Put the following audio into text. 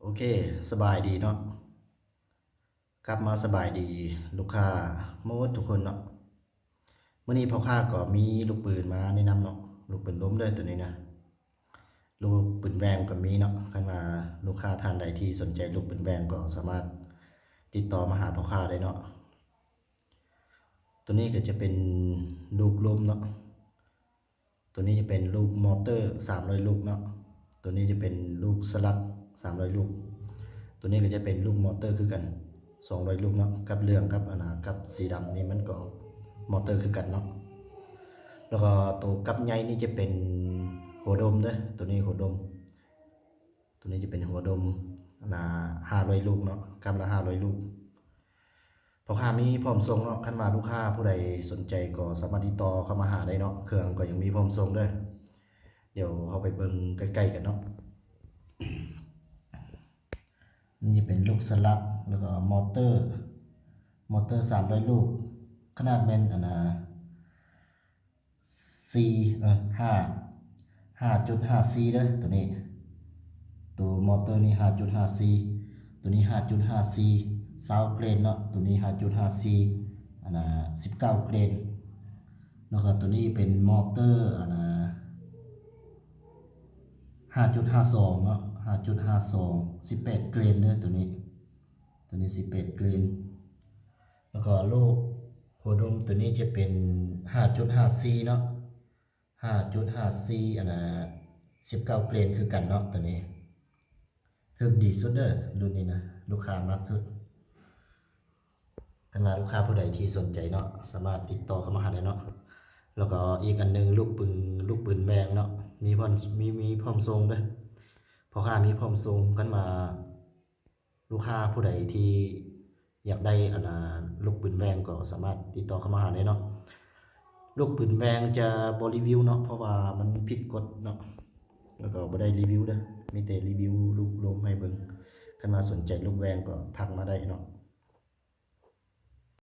ໂອເຄ ສະບາຍດີເນາະ ກັບມາສະບາຍດີລູກຄ້າໝົດທຸກຄົນເນາະ. ມື້ນີ້ພໍ່ຄ້າກໍມີລູກປືນມາແນະນຳເນາະ ລູກປືນລົມເດີໂຕນີ້ນະ ລູກປືນແຫວ່ງກໍມີເນາະ. ຄັນວ່າລູກຄ້າທ່ານໃດທີ່ສົນໃຈລູກປືນແຫວ່ງກໍສາມາດຕິດຕໍ່ມາຫາພໍ່ຄ້າໄດ້ເນາະ. ໂຕນີ້ກໍຈະເປັນລູກລົມເນາະ. ໂຕນີ້ຈະເປັນລູກມໍເຕີສາມຮ້ອຍລູກເນາະ. ໂຕນີ້ຈະເປັນລູກສະຫຼັກສາມຮ້ອຍລູກ. ໂຕນີ້ກໍຈະເປັນລູກມໍເຕີຄືກັນສອງຮ້ອຍລູກເນາະ. ກັບເຫຼືອງກັບອັນນາ ກັບສີດຳນີ້ມັນກໍມໍເຕີຄືກັນເນາະ. ແລ້ວກໍໂຕກັບໃຫຍ່ນີ້ຈະເປັນຫົວດົມເດີ ໂຕນີ້ຫົວດົມ. ໂຕນີ້ຈະເປັນຫົວດົມ ອັນນາ ຫ້າຮ້ອຍລູກເນາະ ກັບລະຫ້າຮ້ອຍລູກ. ພໍ່ຄ້າມີພ້ອມສົ່ງເນາະ. ຄັນວ່າລູກຄ້າຜູ້ໃດສົນໃຈກໍສາມາດຕິດຕໍ່ເຂົ້າມາຫາໄດ້ເນາະ. ເຄື່ອງກໍຍັງມີພ້ອມສົ່ງເດີ. ດຽວເຮົາໄປເບິ່ງໃກ້ໆກັນເນາະ. ນີ້ຈະເປັນລູກສະຫຼັກ ແລ້ວກໍມໍເຕີ ມໍເຕີສາມຮ້ອຍລູກ ຂະໜາດແມ່ນອັນນາ ສີ່ ເອີ ຫ້າ ຫ້າຈຸດຫ້າສີ່ເດີ ໂຕນີ້ ໂຕມໍເຕີນີ້ຫ້າຈຸດຫ້າສີ່ ໂຕນີ້ຫ້າຈຸດຫ້າສີ່ ຊາວເກຣນເນາະ. ໂຕນີ້ຫ້າຈຸດຫ້າສີ່ ອັນນາ ສິບເກົ້າເກຣນ. ແລ້ວກໍໂຕນີ້ເປັນມໍເຕີອັນນາ ຫ້າຈຸດຫ້າສອງເນາະ ຫ້າຈຸດຫ້າສອງ ສິບແປດເກຣນເດີ ໂຕນີ້ ໂຕນີ້ສິບແປດເກຣນ. ແລ້ວກໍລູກຫົວດົມໂຕນີ້ຈະເປັນຫ້າຈຸດຫ້າສີ່ເນາະ ຫ້າຈຸດຫ້າສີ່ ອັນນາ ສິບເກົ້າເກຣນຄືກັນເນາະ. ໂຕນີ້ຖືກດີສຸດເດີ ລຸ້ນນີ້ນະ ລູກຄ້າມັກສຸດ. ຄັນວ່າລູກຄ້າຜູ້ໃດທີ່ສົນໃຈເນາະ ສາມາດຕິດຕໍ່ເຂົ້າມາຫາໄດ້ເນາະ. ແລ້ວກໍອີກອັນໜຶ່ງ ລູກປືນ ລູກປືນແຫວ່ງເນາະ ມີພ້ອມ ມີ ມີພ້ອມສົ່ງເດີ ພໍ່ຄ້າມີພ້ອມສົ່ງ. ຄັນວ່າ ລູກຄ້າຜູ້ໃດທີ່ຢາກໄດ້ອັນນາ ລູກປືນແຫວ່ງກໍສາມາດຕິດຕໍ່ເຂົ້າມາຫາໄດ້ເນາະ. ລູກປືນແຫວ່ງຈະບໍ່ຣີວິວເນາະ ເພາະວ່າມັນຜິດກົດເນາະ ແລ້ວກໍບໍ່ໄດ້ຣີວິວເດີ ມີແຕ່ຣີວິວລູກລົມໃຫ້ເບິ່ງ. ຄັນວ່າສົນໃຈລູກແຫວ່ງກໍທັກມາໄດ້ເນາະ.